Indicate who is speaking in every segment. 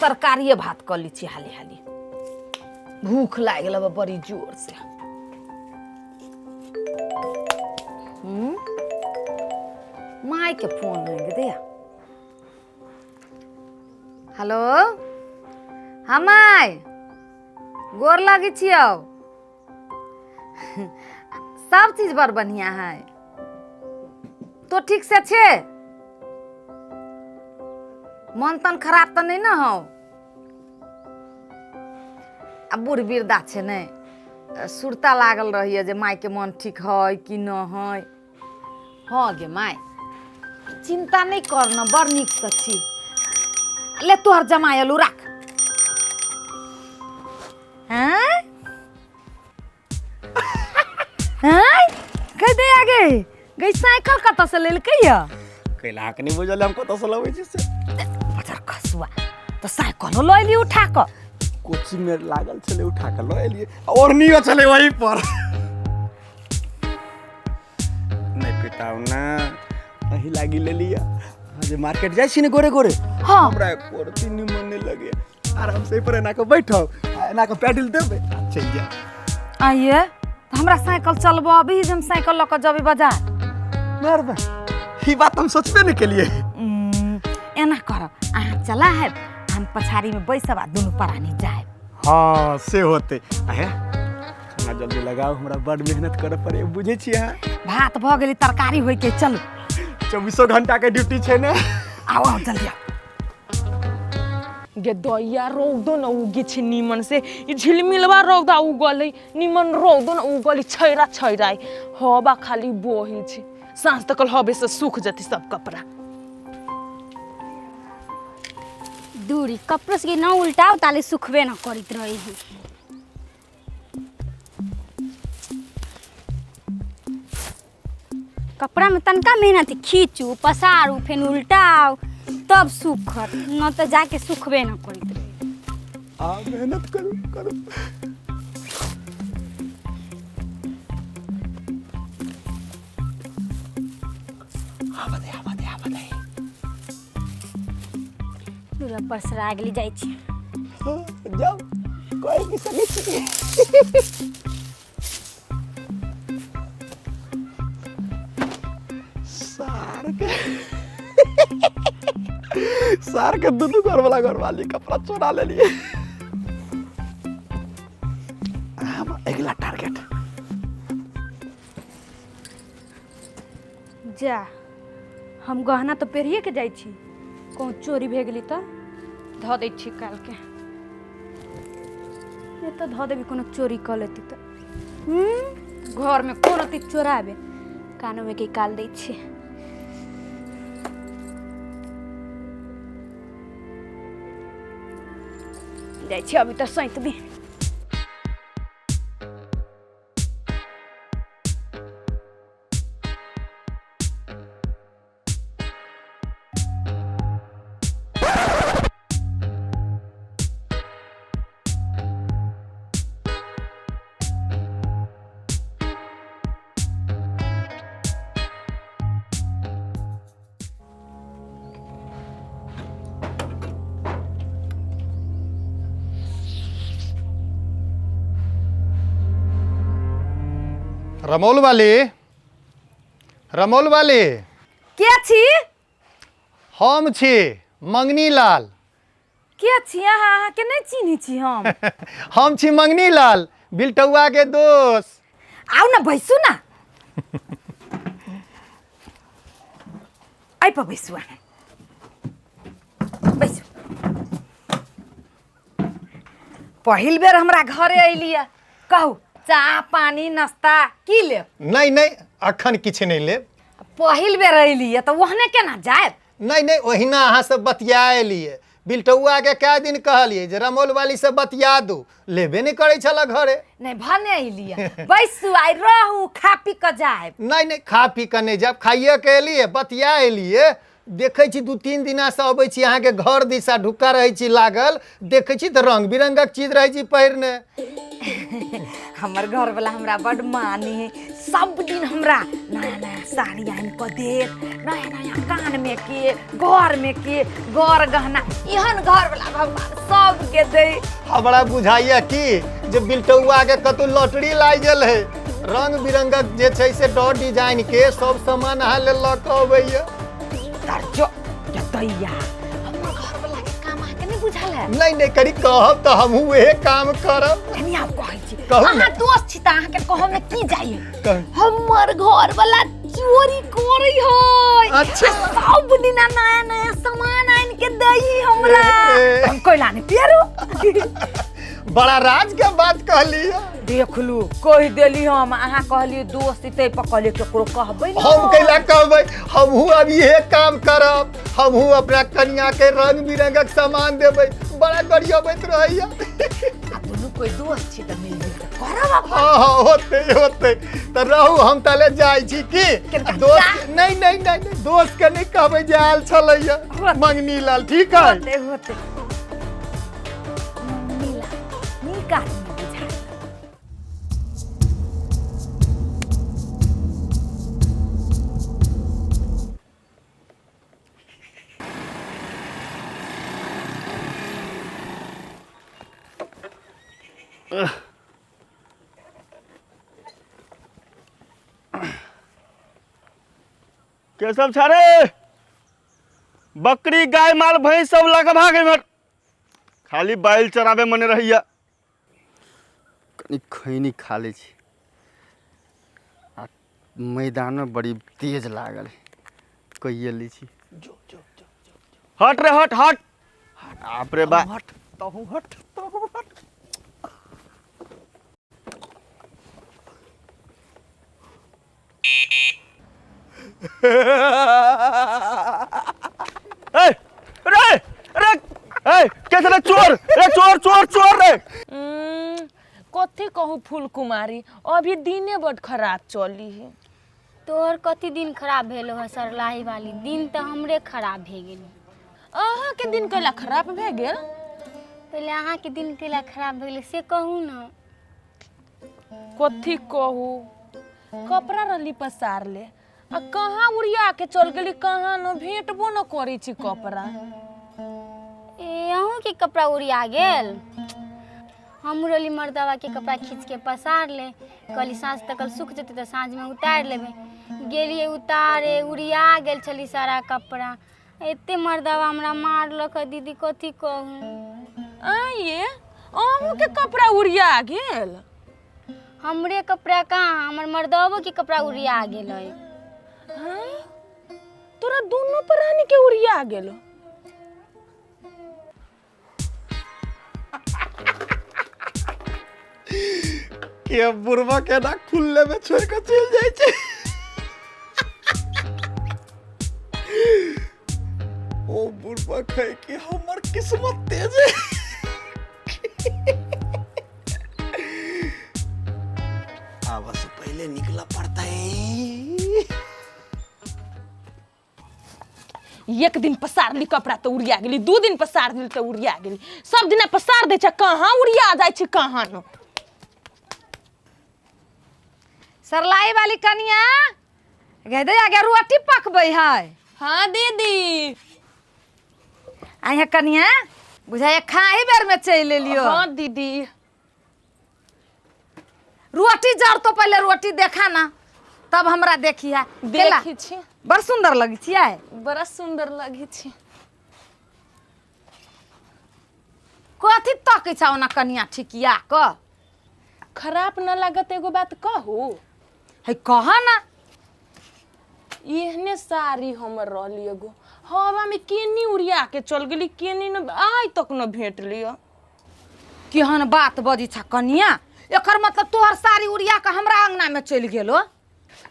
Speaker 1: तरकारिए भात कऽ लै छी हाली हाली। भूख लागि गेल बड़ी जोर से। माय के फोन हो गेलै। हेलो, हाँ माय, गोर लगै छियौ। सब चीज बड़ बढ़िया है, तो ठीक से छे? मन तन खराब तऽ नहि ने हौ? आ बूढ़ बिरदा छै ने, सुरता लागल रहैए जे मायके मन ठीक है कि न है। हँ गे माय, चिंता नहि कर न, बड़ नीकसँ छी। ले तोहर जमाय एलू, राख। हैं हैं, कह दे आगे गई, साइकिल कतऽ से लेलकै या?
Speaker 2: कैला अहाँके नहि बुझल हम कतऽसँ लबै छी से?
Speaker 1: बजर खसुआ, तऽ साइकिलो लऽ एली उठा कऽ?
Speaker 2: कोचिंग में लागल छलै, उठा कऽ लऽ एलियै। आ ओढ़नियो छलै वही पर। नहि पिताउ ना, अही लागी लेलियै। अहाँ जे मार्केट जाइ छी ने गोरे गोरे, हमरा एको रत्ती निमन नहि लगैए। आराम से एहि पर एना कऽ बैठब आ एना कऽ पैडल देबै आ चलि जायब।
Speaker 1: आइए तऽ हमरा साइकिल चलबऽ अभी जे हम साइकिल लऽ कऽ जेबै बाजार?
Speaker 2: मारबै, ई बात हम सोचबे नहि केलियै।
Speaker 1: एना करब, अहाँ चला है, हम पछाड़ीमे बैसब आ दुनू प्राणी जायब।
Speaker 2: हँ, से होतै। आ हे, खाना जल्दी लगाउ, हमरा बड मेहनत करऽ पड़े, बुझै छियै अहाँ।
Speaker 1: भात भऽ गेलै, तरकारी होइके, चलू।
Speaker 2: चौबीसो घंटा के ड्यूटी छै ने।
Speaker 1: आउ आउ, जल्दी आउ।
Speaker 3: गे दैया, रौदो न उगे छै नीमन से। ई झिलमिलवा रौदा उगल है, नीमन रौदो न उगल है, छैरा छैरा हवा खाली बहे छै। साँझ तक हवे से सूख जती सब कपड़ा।
Speaker 4: दूरी कपड़ो से न उल्टाओ ताले सुखबे न करैत रहे है। कपड़ा में तनका मेहनत है, खींचू पसारू फेन उल्टाओ तब सुखत, न तो जाके सुखबे न करैत रहे।
Speaker 2: आ मेहनत करू करू। आवा दे, आवा दे, आवा दे।
Speaker 4: दूरा पर सरागली जाइ छी।
Speaker 2: हाँ, जाओ, कोई भी सकै छी। सार के, सार के दुनू घर वाला घरवाली कपड़ा चोरा लेलिए। आब अगिला टारगेट।
Speaker 4: जा, हम गहना तऽ पहिरिए के जाइ छी, कहूँ चोरी भए गेली तऽ धऽ दै छी काल्हिके। एतऽ धऽ देबी, कोनो चोरी कऽ लेती तऽ घरमे कोनो चीज चोराबे। कानोमे के काल दै छी। जाइ छी अभी तऽ सैतबी।
Speaker 5: रमौल वाली, रमौल वाली।
Speaker 1: के छी?
Speaker 5: हम छी मंगनी लाल।
Speaker 1: के छी अहाँ? अहाँके नहि चिन्है छी हम।
Speaker 5: हम छी मंगनी लाल, बिलटौआ के दोस्त।
Speaker 1: आउ ने, बैसू ने, एहि पर बैसू अहाँ, बैसू। पहिल बेर हमरा घरे अयलियै, कहू चाह पानी नाश्ता की लेब?
Speaker 5: नहि नहि, अखन किछु नहि लेब।
Speaker 1: पहिल बेर अयलियै तऽ ओहने केना जायब?
Speaker 5: नहि नहि, ओहिना अहाँ सब बतिया एलियै। बिलटौआके कए दिन कहलियै जे रमौल वाली से बतिया दू, लेबे नहि करै छलए घरे।
Speaker 1: नहि भने अयलियै, बैसू, आइ रहू, खा पी कऽ जायब।
Speaker 5: नहि नहि, खा पी कऽ नहि जायब, खाइए के एलियै, बतिया एलियै। देखै छी 2-3 दिनासँ अबै छी अहाँके घर दिशा, ढुक्का रहै छी लागल, देखै छी तऽ रङ्ग बिरङ्गक चीज रहै छी पहिरने।
Speaker 1: हमर घरवला हमरा बड माने है। सब दिन हमरा नया नया साड़ी आनि कऽ देत, नया नया कान में के, घर में के गर गहना। एहन घरवला भगवान सबके दे।
Speaker 5: हमरा बुझाइया कि जे बिलटौआ के कतौ लॉटरी लागि गेल है, रंग बिरंगक जे छै से डॉट डिजाइन के सब सामान अहाँ लेल लऽ कऽ अबैया।
Speaker 1: दर्जो दैया, हमर घरवला के काम अहाँके नहि बुझल है?
Speaker 5: नहीं नहीं, करी कहब तऽ हमहूँ उहे काम करब।
Speaker 1: कनी आब कहै छी।
Speaker 5: कहू ने।
Speaker 1: अहाँ दोस्त छी तऽ अहाँके कहऽ में की जाइए।
Speaker 5: कहू।
Speaker 1: हमर घरवला चोरी करै है।
Speaker 5: अच्छा।
Speaker 1: आ सब दिना नया नया सामान आनि के दै हमरा।
Speaker 5: ए।
Speaker 1: हम कोइला नहि पेरू।
Speaker 5: बड़ा राज के बात कहली।
Speaker 1: देखलू, कहि देली हम। अहाँ कहलियै दोस्त, ताहि पर कहलियै केकरो कहबै ने।
Speaker 5: हम कैला कहबै? हमहूँ अब इहे काम करब। हमहूँ अपना कनिया के रंग बिरंगक सामान देबै। बड़ा गरियबैत रहैया।
Speaker 1: आ दुनू कोइ दोस्त छी तऽ मिल जुलि कऽ करब अपन।
Speaker 5: हाँ हाँ, होते होते तऽ रहू, हम ताले जाइ छी की।
Speaker 1: केनका?
Speaker 5: दोस्त नहीं नहीं नहीं नहीं, दोस्त के नहीं कहबै जे आयल छलैया मंगनी लाल। ठीक है।
Speaker 1: होते होते नीला नीक आदमी बुझाइ।
Speaker 6: के सब छा रे? बकरी, गाय, माल, भैंस सब लऽ कऽ भाग इम्हर। खाली बैल चराबे मने रहैया। कनी खैनी खा लै छी आ मैदानमे बड़ी तेज लागल है, कहिए लै छी। हट रे, हट हट, बाप रे बा।
Speaker 2: हट तहु, हट तहु, हट।
Speaker 6: ए रे रे, ए कैसे रे? चोर रे, चोर चोर चोर रे।
Speaker 3: कथी कहू फूल कुमारी, अभी दिने बड खराब चली है।
Speaker 4: तोहर कथी दिन खराब भेल हो सरलाही वाली? दिन तऽ हमरे खराब भए गेल।
Speaker 3: अहाँके दिन कैला खराब भए गेल?
Speaker 4: पहिले अहाँके दिन कैला खराब भए गेलै से कहू ने।
Speaker 3: कथी कहू, कपड़ा रहली पसार ले आ कहाँ उड़िया के चल गेली, कहाँ न भेटबो न करै छी कपड़ा।
Speaker 4: ए, अहूँके कपड़ा उड़िया गेल? हमहूँ रहली मर्दवा के कपड़ा खींच के पसार ले, कहली साँझ तक सुख जेतै तऽ साँझमे उतारि लेबै। गेलियै उतारे, उड़िया गेल छली सारा कपड़ा। एते मर्दवा हमरा मारलक है दीदी, कथी कहू।
Speaker 3: आइए, अहूँके कपड़ा उड़िया गेल?
Speaker 4: हमरे कपड़ा कहाँ, हमर मर्दवो के कपड़ा उड़िया गेल है।
Speaker 3: हाँ, तोरा दुनू प्राणी के उड़िया गेल?
Speaker 5: के बुढ़वा के ना खुले में छोड़ के चल जाइ छै। ओ बुढ़वा कहे कि हमर किस्मत तेज है। आवा से पहले निकला पड़ता है।
Speaker 3: एक दिन पसारली कपड़ा तऽ उड़िया गेली, 2 दिन पसार देली तऽ उड़िया गेली। सब दिना पसार दै छै, कहाँ उड़िया जाइ छै, कहाँ न।
Speaker 1: सरलाई वाली कनिया गे दे आगे, रोटी पकबै है।
Speaker 3: हाँ दीदी।
Speaker 1: आइ कनिया, बुझाइए खाही बेर में चलि एलियो।
Speaker 3: हाँ दीदी।
Speaker 1: रोटी जर तो पहले रोटी देखा ना, तब हमरा देखी है।
Speaker 3: देखी छी।
Speaker 1: बड़ सुंदर लगी छियै।
Speaker 3: बड़ा सुंदर लगी छी।
Speaker 1: कथी तकै छौ ओना कनिया ठिकिया क?
Speaker 3: खराब न लागत एगो बात कहू?
Speaker 1: है, कह ना।
Speaker 3: एहने साड़ी हमर रहली एगो, हवा में केनी उड़िया के चल गेली, केनी न आइ तक न भेट लिअ।
Speaker 1: केहन बात बजी छ कनिया! एकर मतलब तोहर साड़ी उड़िया के हमरा अंगना में चलि गेलो?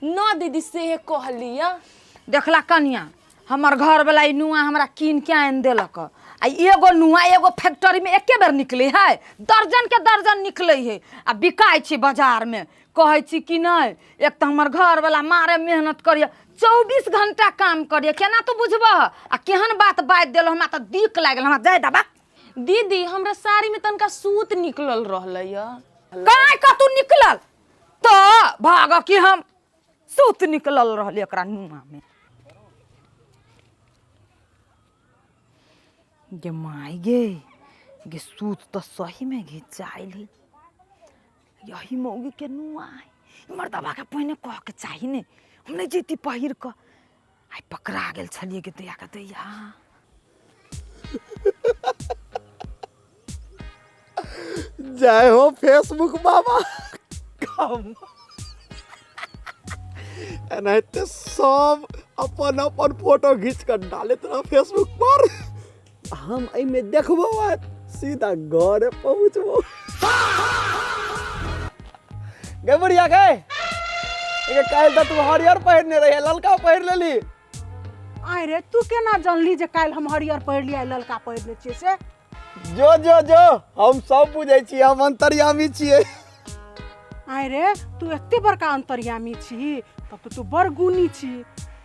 Speaker 3: न दीदी, से कहलिया।
Speaker 1: देखला कनिया, हमर घरवला ई नुआ हमरा कीन के आनि देलक। आ एगो नुआ एगो फैक्ट्री में एके बेर निकले है? दर्जन के दर्जन निकले है आ बिकाइ छै बाजार में। कहै छी कि नहि, एक तऽ हमर घरवला मारे मेहनत करिए, 24 घंटा काम करिए। केना तू बुझबह? आ केहन बात बाजि देलह! हमरा तऽ दिक लागल। हमरा जाय दबा।
Speaker 3: दीदी, हमरा साड़ी में तनका सूत निकलल रहलै।
Speaker 1: काय कतू निकलल तऽ भाग कि हम सूत निकलल रहल एकरा नुआ में। गे माय गे, गे सूत तऽ सही में घिचाइल है। यही मौगी के नुआ है। मर्दबा के पहिने कह के चाही ने, हम नहीं जैती पहिर कऽ। आइ पकड़ा गेल छलियै गे दैया के दैया।
Speaker 2: जय हो फेसबुक बाबा। कम एनाहिते सब अपन अपन फोटो घीच कर डालैत रह फेसबुक पर। हम एहिमे देखबो आ सीधा घरे पहुँचबो। गे बुढ़िया गे, एके काल्हि तऽ तू हरियर पहिरने रही, ललका पहिर लेली।
Speaker 7: आय रे, तू केना जानली जे काल्हि हम हरियर पहिरली आइ ललका पहिरने छियै से?
Speaker 2: जो जो जो, हम सब बुझै छियै, हम अंतर्यामी छियै।
Speaker 7: आय रे, तू एते बड़का अंतर्यामी छी, तब तऽ तू बड़ गुणी छी।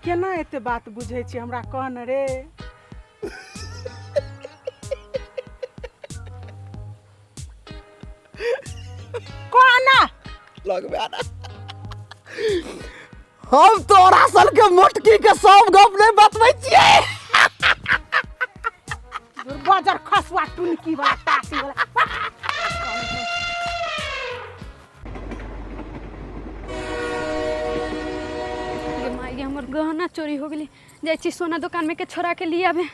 Speaker 7: केना एते बात बुझै छी हमरा कह न रे। कह ना।
Speaker 2: लगबे आना। हम तोरा सन के मोटकी के सब गप नहीं बतबै छियै।
Speaker 7: बजर खसुआ टुनकी वाला टाटी वाला।
Speaker 4: गे माय गे, हमर गहना चोरी हो गेलै। जाइ छी सोना दोकान में के छोड़ा के लिए आबे।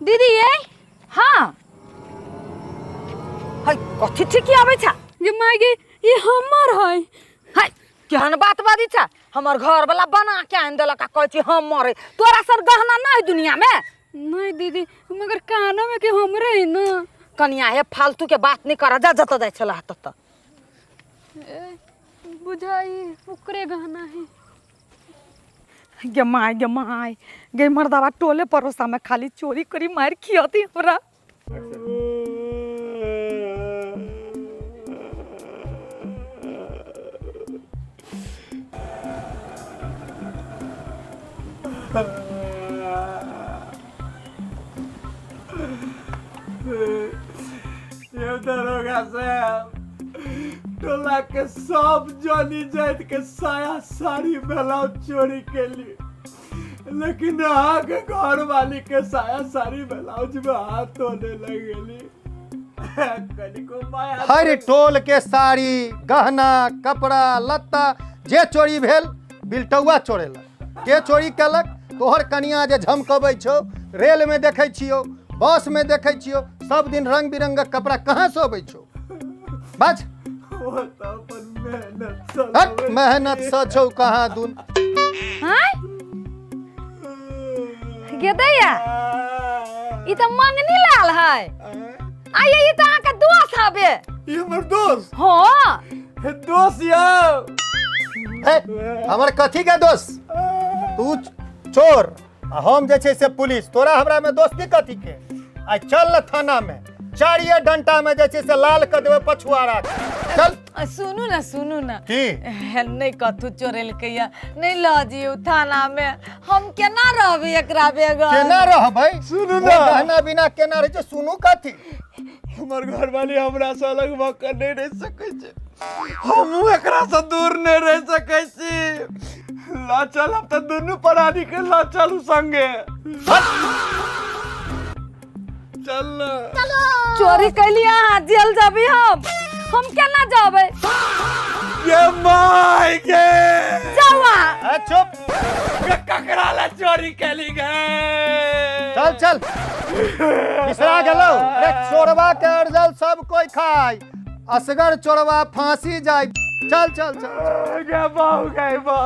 Speaker 4: दीदी ये।
Speaker 1: हाँ है, कथी ठीक आबै छा?
Speaker 4: गे माय गे, ई हमर है।
Speaker 1: है, केहन बात बाजै छा? हमर घर वाला बना के आनि देलक आ कहै छी हमर है। तोरा सन गहना नहि दुनिया में।
Speaker 4: नहीं दीदी, मगर कानो में के हमरे है ना।
Speaker 1: कनिया हे, फालतू के बात नहीं कर, जा जतऽ जाइ छलह ततऽ।
Speaker 4: बुझाई ओकरे गहना है।
Speaker 1: गे माय गे माय गे, मर्दबा टोले पड़ोसा में खाली चोरी करी मार खियती हमरा।
Speaker 2: ये दरोगा साहब, टोला के सब जनी जात के साया साड़ी ब्लाउज चोरी केली, लेकिन अहाँ के घर वाली के साया साड़ी ब्लाउज में हाथ धोने लगेली। कनिको माया।
Speaker 5: हर टोल के साड़ी गहना कपड़ा लत्ता जे चोरी भेल बिलटौआ चोरेलक। के चोरी केलक? तोहर कनिया जे झमकबै छौ, रेल में देखै छियौ, बस में देखै छियौ, सब दिन रंग बिरंगक कपड़ा कहाँ से अबै छौ? बाज।
Speaker 2: ओ तऽ अपन मेहनत सँ
Speaker 5: हट, मेहनत सँ छौ कहाँ दुन।
Speaker 1: हाँ गे दैया, ई तऽ मंगनी लाल है। आइए, ई तऽ अहाँके दोस्त हबे।
Speaker 2: ई हमर दोस्त?
Speaker 1: हाँ।
Speaker 2: हे दोस्त यौ।
Speaker 5: हे, हमर कथी के दोस्त? तू चोर आ हम जे छै से पुलिस, तोरा हमरा में दोस्ती कथी के? आ चल न थाना में, चारिये डंटा में जे छै से लाल कऽ देबै पछुआरा के। चल।
Speaker 1: सुनू ना, सुनू ना।
Speaker 5: की?
Speaker 1: नहि कथू चोरेलकै या, नहि लऽ जियौ थाना में। हम केना रहबै एकरा बेगर?
Speaker 5: केना रहबै?
Speaker 2: सुनू
Speaker 5: ओ
Speaker 2: ना।
Speaker 5: गहना बिना केना रहै छै? सुनू कथी?
Speaker 2: हमर घरवाली हमरा से अलग भऽ कऽ नहि रहि सकै छै, हमहूँ एकरा से दूर नहि रहि सकै छी। लऽ चलब तऽ दुनू प्राणी के लऽ चलू संगे। चल ना।
Speaker 1: चोरी कैली अहाँ, जेल जेबै हम। हम केना जेबै?
Speaker 2: ये माय गे।
Speaker 1: जाउ अहाँ।
Speaker 5: ए, चुप।
Speaker 2: गे ककरा ला चोरी कैली गे?
Speaker 5: चल चल, बिसरा गेलौ? अरे चोरबा के अर्जल सब कोई खाय, असगर चोरबा फांसी जाय। चल चल चल चल।
Speaker 2: गे बाबू गे बा।